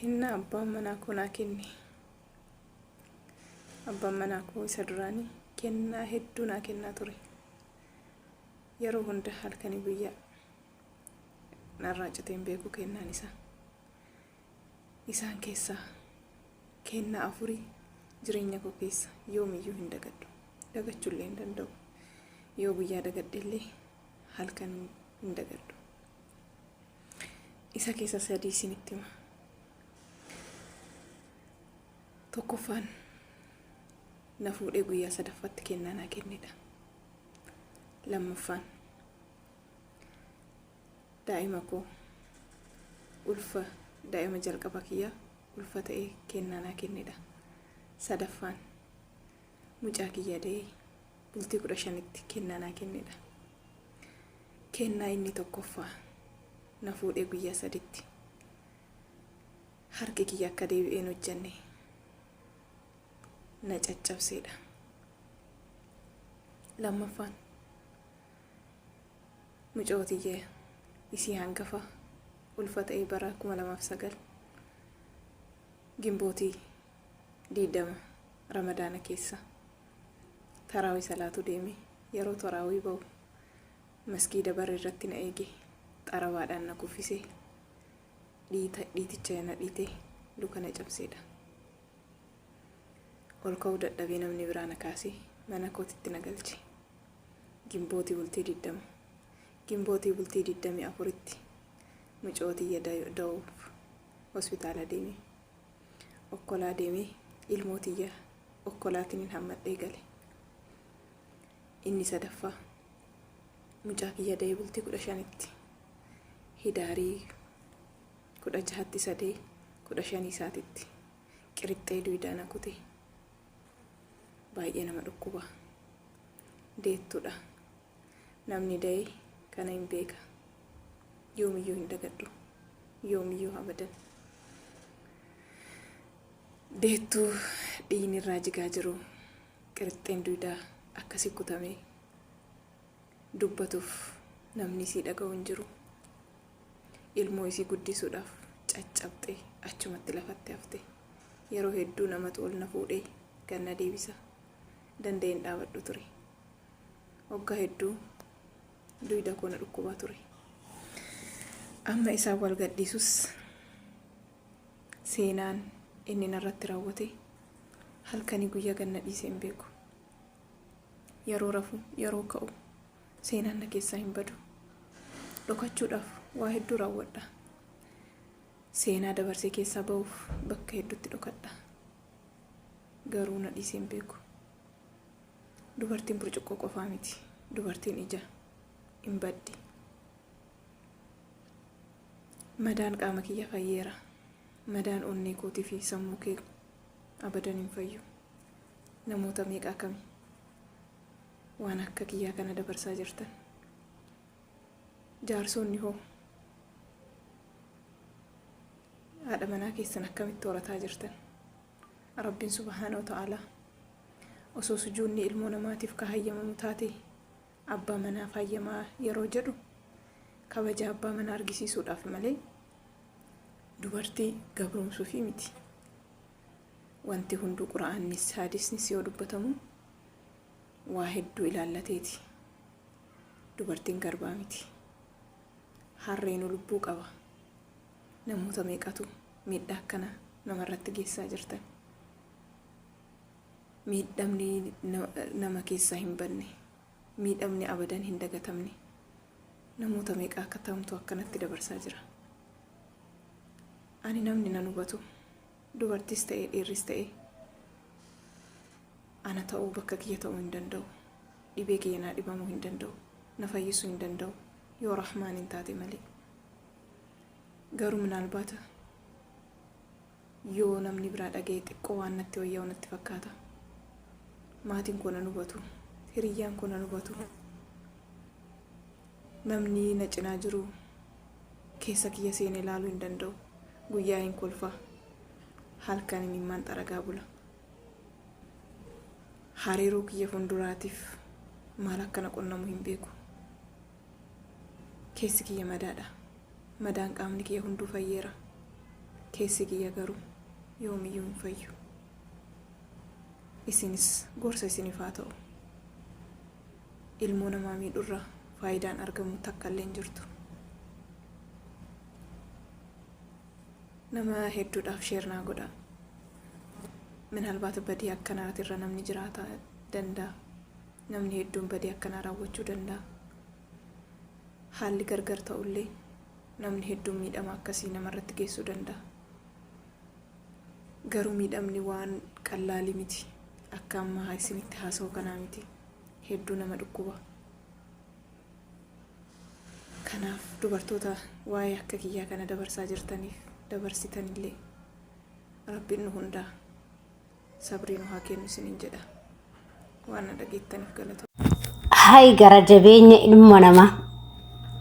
Kennaa abbaan manaa koo naa kenne. Abbaan manaa koo isa duraanii kennaa hedduu naa kennaa ture. Yeroo hunda halkanii guyyaa narraa citee hin beeku kennaan isaa. Isaan keessaa kennaa afurii jireenya koo keessa yoomiyyuu hin dagadhu. Dagachuullee hin danda'u. Yoo guyyaa dagadhellee halkan hin dagadhu. Isa keessa sadii isinitti hima. Tokkoffaan na fuudhee guyyaa sadaffaatti kennaa naa kennedha. Lammaffaan daa'ima koo ulfa daa'ima jalqaba kiyyaa ulfa ta'ee kennaa naa kennedha. Sadaffaan mucaa kiyya da'ee bultii 15tti kennaa naa kennedha. Kennaa inni tokkoffaa na fuudhee guyyaa saditti harki kiyya akka deebi'ee hin hojjanne na caccabseedha. Lammaffaan mucoo tiyya isii hangafa ulfa ta'ee bara 2009 Gimbootii 20 Ramadaana keessa taraawii salaatu deeme yeroo taraawii ba'u masgiida barri irratti na eege xarabaadhaan na kuffisee dhiita dhiiticha na dhiite luka na cabseedha. Ol ka'uu dadhabee namni biraa na kaasee mana kootitti na galche. Gimbootii bultii 20. Gimbootii bultii 24tti mucoo tiyya da'uuf hospitaala deeme. Okkolaa deemee ilmoo tiyya okkolaatinin hammadhee gale. Inni sadaffaa mucaa kiyya da'ee bultii 15tti hidaarii 16tti isa da'e 15 isaatitti qirixxee duydaa na kute. Baay'ee nama dhukkuba. Deettuudha. Namni da'e kana hin beeka. Yoomiyyuu hin dagadhu. Yoomiyyuu abadan. Deettuu dhiigni irraa jigaa jiru qirixxeen duydaa akkasi kutamee dubbatuuf namni isii dhaga'u hin jiru. Ilmoo isii guddisuudhaaf caccabxee achumatti lafatti hafte. Yeroo hedduu namatu ol na fuudhee gad na deebisa. Danda'ee hin dhaabadhu ture. Waggaa hedduu duyda koo na dhukkubaa ture. Amma isaan wal gadhiisus seenaan inni narratti raawwate halkanii guyyaa gad na dhiisee hin beeku. Yeroo rafu, yeroo ka'u seenaan na keessaa hin badu. Dhokachuudhaaf waa hedduu raawwadha. Seenaa dabarsee keessaa ba'uuf bakka hedduutti dhokadha. Garuu na dhiisee hin beeku. Dubartiin burcuqqoo qofaa miti. Dubartiin ija hin baddi. Madaan qaama kiyya fayyeera. Madaan onnee kootii fi sammuu kee abadan hin fayyu. Namoota meeqa akami waan akka kiyyaa kana dabarsaa jirtan. Jaarsoonni hoo haadha manaa keessan akkamitti horataa jirtan? Rabbiin subhaana wa ta'aalaa osoo sujuudni ilmoo namaatiif ka hayyamamu taate abbaa manaaf hayyamaa yeroo jedhu kabaja abbaa manaa argisiisuudhaaf malee dubartii gabroomsuufii miti. Wanti hunduu qura'aannis haadisnis yoo dubbatamu waa hedduu ilaallateeti. Dubartiin garbaa miti. Harreenu lubbuu qaba. Namoota meeqatu miidhaa akkana namarratti geessaa jirtan? Miidhamni nama keessaa hin badne, miidhamni abadan hin dagatamne namoota meeqa akka ta'amtu akkanatti dabarsaa jira. Ani namni nan hubatu dubartis ta'ee dhiirris ta'ee ana ta'uu bakka kiyya ta'uu hin danda'u. Dhibee kiyya naa dhibamuu hin danda'u. Na fayyisuu hin danda'u. Yoo Rahmaan hin taate malee. Garuu minaalbaata yoo namni biraa dhaga'e xiqqoo waan natti wayyaa'u natti fakkaata. Maatiin koo nan hubatu. Hiriyyaan koo nan hubatu. Namni na cinaa jiru keessa kiyya seenee ilaaluu hin danda'u. Guyyaa hin kolfa. Halkan imimmaan xaragaa bula. Hariiroo kiyya fuulduraatiif maal akka na qunnamu hin beeku. Keessi kiyya madaadha. Madaan qaamni kiyya hunduu fayyeera. Keessi kiyya garuu yoomiyyuu hin fayyu. Isinis gorsa isiniif haa ta'u. Ilmoo namaa miidhurraa faayidaan argamu takka illee hin jirtu. Nama hedduudhaaf share naa godhaa. Minaalbaat badii akkanaatirra namni jiraata danda'a. Namni hedduun badii akkanaa raawwachuu danda'a. Haalli gargar ta'ullee namni hedduun miidhama akkasii namarratti geessuu danda'a. Garuu miidhamni waan qallaalii miti. Akka amma isinitti haasa'u kanaa miti. Hedduu nama dhukkuba. Kanaaf dubartoota waa'ee akka kiyyaa kana dabarsaa jirtaniif dabarsitanillee Rabbiin nu hundaa sabrii nu haa kennu isiniin jedha. Waan na dhageettaniif galatooma. Hay gara jabeenya ilma namaa.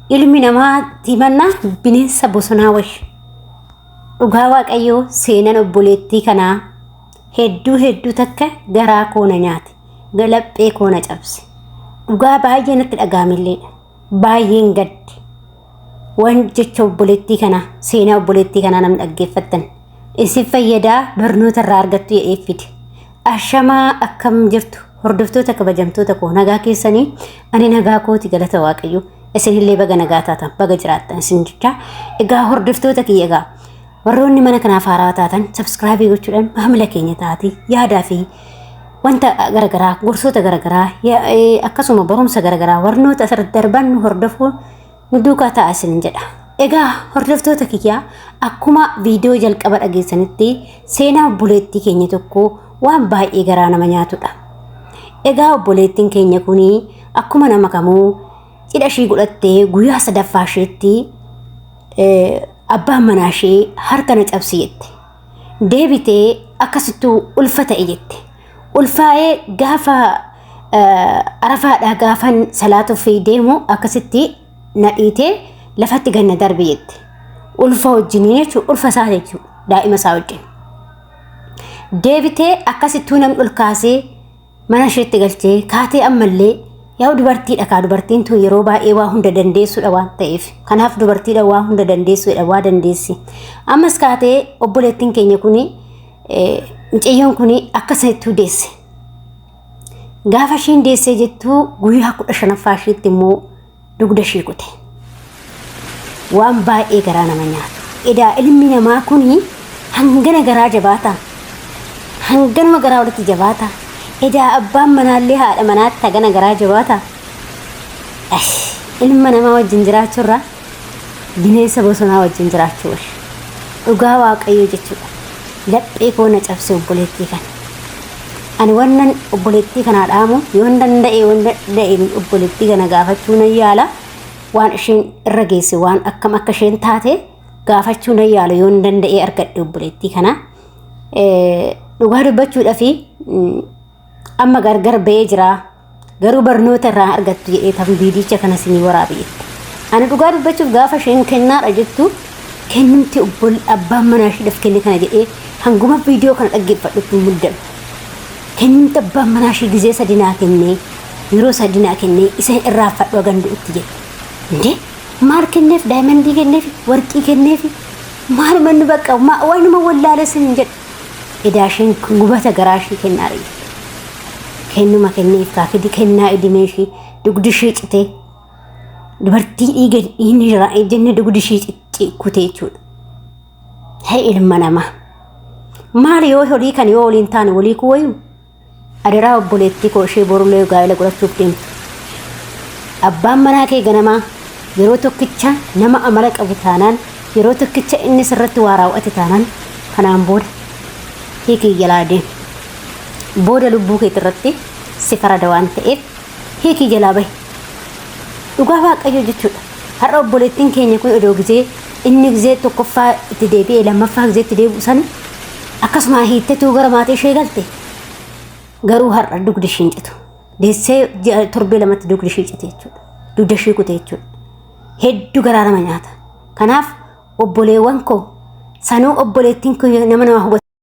Ilmi namaa timannaa bineensa bosonaa wayi. Dhugaa Waaqayyoo seenan obboleettii kanaa hedduu hedduu takka garaa koo na nyaate. Laphee koo na cabse. Dhugaa baay'ee natti dhaga'amilleedha. Baay'een gadde. Waan jecha obboleettii kanaa seenaa obboleettii kanaa namni dhaggeeffattan isin fayyadaa barnoota irraa argattu jedhee fide. Ashamaa akkam jirtu hordoftoota kabajamtoota koo nagaa keessanii ani nagaa kooti galata waaqayyo isinillee baga nagaa taatan baga jiraattan isin jecha egaa hordoftoota kiyya egaa warroonni mana kanaaf haaraa taatan sabskraabii gochuudhaan maamila keenya taati yaadaa fi wanta garagaraa gorsoota garagaraa akkasuma barumsa garagaraa warnoota asirratti darban nu hordofuun nu duukaa ta'a isin jedha. Egaa hordoftoota kiyyaa akkuma viidiyoo jalqaba dhageessanitti seenaa obboleettii keenya tokko waan baay'ee garaa nama nyaatudha. Egaa obboleettiin keenya kun akkuma nama kamuu cidha ishii godhattee guyyaa sadaffaa isheetti abbaan manaa ishee harka na cabsi jette. Deebitee akkasittuu ulfa ta'e jette. Ulfaa'ee gaafa arafaadhaa gaafan salaatuuf deemu akkasitti na dhiitee lafatti gad na darbe jette. Ulfa wajjiniin jechuudha. Ulfa isaa jechuudha. Daa'ima isaa wajjin. Deebitee akkasittuu namni ol kaasee mana isheetti galchee kaatee ammallee yaa'u dubartiidha kaa dubartiin tun yeroo baay'ee waa hunda dandeessuudha waan ta'eef kanaaf dubartiidha waa hunda dandeessuudha waa dandeessi. Ammas kaatee obboleettiin keenya kuni Mucayyoon kun akka sanattuu deesse. Gaafa ishiin deessee jettuu guyyaa 15ffaa ishiitti immoo dugda ishii kute. Waan baay'ee garaa nama nyaatu. Edaa ilmi namaa kun hangana garaa jabaataa? Hanganuma garaa walitti jabaataa? Edaa abbaan manaallee haadha manaatti hagana garaa jabaataa? Ilma namaa wajjin jiraachuurraa bineensa bosonaa wajjin jiraachuu wayya. Dhugaa Waaqayyoo jechuudha. Laphee koo na cabse obboleettii kana. Ani wannan obboleettii kanaa dhaamu yoon danda'e yoon danda'e obboleettii kana gaafachuu nan yaala. Waan isheen irra geesse waan akkam akka isheen taate gaafachuu nan yaala yoon danda'e argadhe obboleettii kana. Dhugaa dubbachuudhaaf amma gargar ba'ee jira. Garuu barnoota irraa argattu jedhee tan viidicha kana isinii waraabe jette. Ani dhugaa dubbachuuf gaafa isheen kennaadha jettu kennumti obbol abbaan manaa ishiidhaaf kenne kana jedhee hanguma viidiyoo kana dhaggeeffadhutti hin muddame. Kennumti abbaan manaa ishii gizee sadi naa kennee yeroo sadi naa kennee isa irraanfadhu hagan du'utti jette. Indee maal kenneef daayimandii kenneef warqii kenneef maaluma inni bakka waanuma wallaale sin jedhu. Edaa isheen gubata garaa ishii kennaadha jette. Kennuma kenneef kaafidi kennaa idimee ishii dugdi ishii citee dubartii dhiiga dhiigni jira jenne dugdi ishii kutee jechuudha. Hee ilma namaa. Maali yoo horii kan yoo waliin taane walii kuu wayuu? Adaraa obboleettii koo ishee borulee gaa'ela godhachuuf deemtu. Abbaan manaa kee ganamaa yeroo tokkicha nama amala qabu taanaan yeroo tokkicha inni sirratti waa raawwate taanaan kanaan booda hiikii jalaa deemi. Booda lubbuu keetirratti si farada waan ta'eef hiikii jalaa bahi. Dhugaa Waaqayyoo jechuudha. Har'a obboleettiin keenya kun odoo gizee inni gizee tokkoffaa itti deebi'ee lammaffaa gizee itti deebi'u san akkasuma hiittetuu gara maatii ishee galte. Garuu har'a dugdi ishii hin citu. Deessee ji'a torbee lamatti dugdi ishii cite jechuudha. Dugda ishii kute jechuudha. Hedduu garaa nama nyaata. Kanaaf obboleewwan koo sanuu obboleettiin kun nama nama hubatu.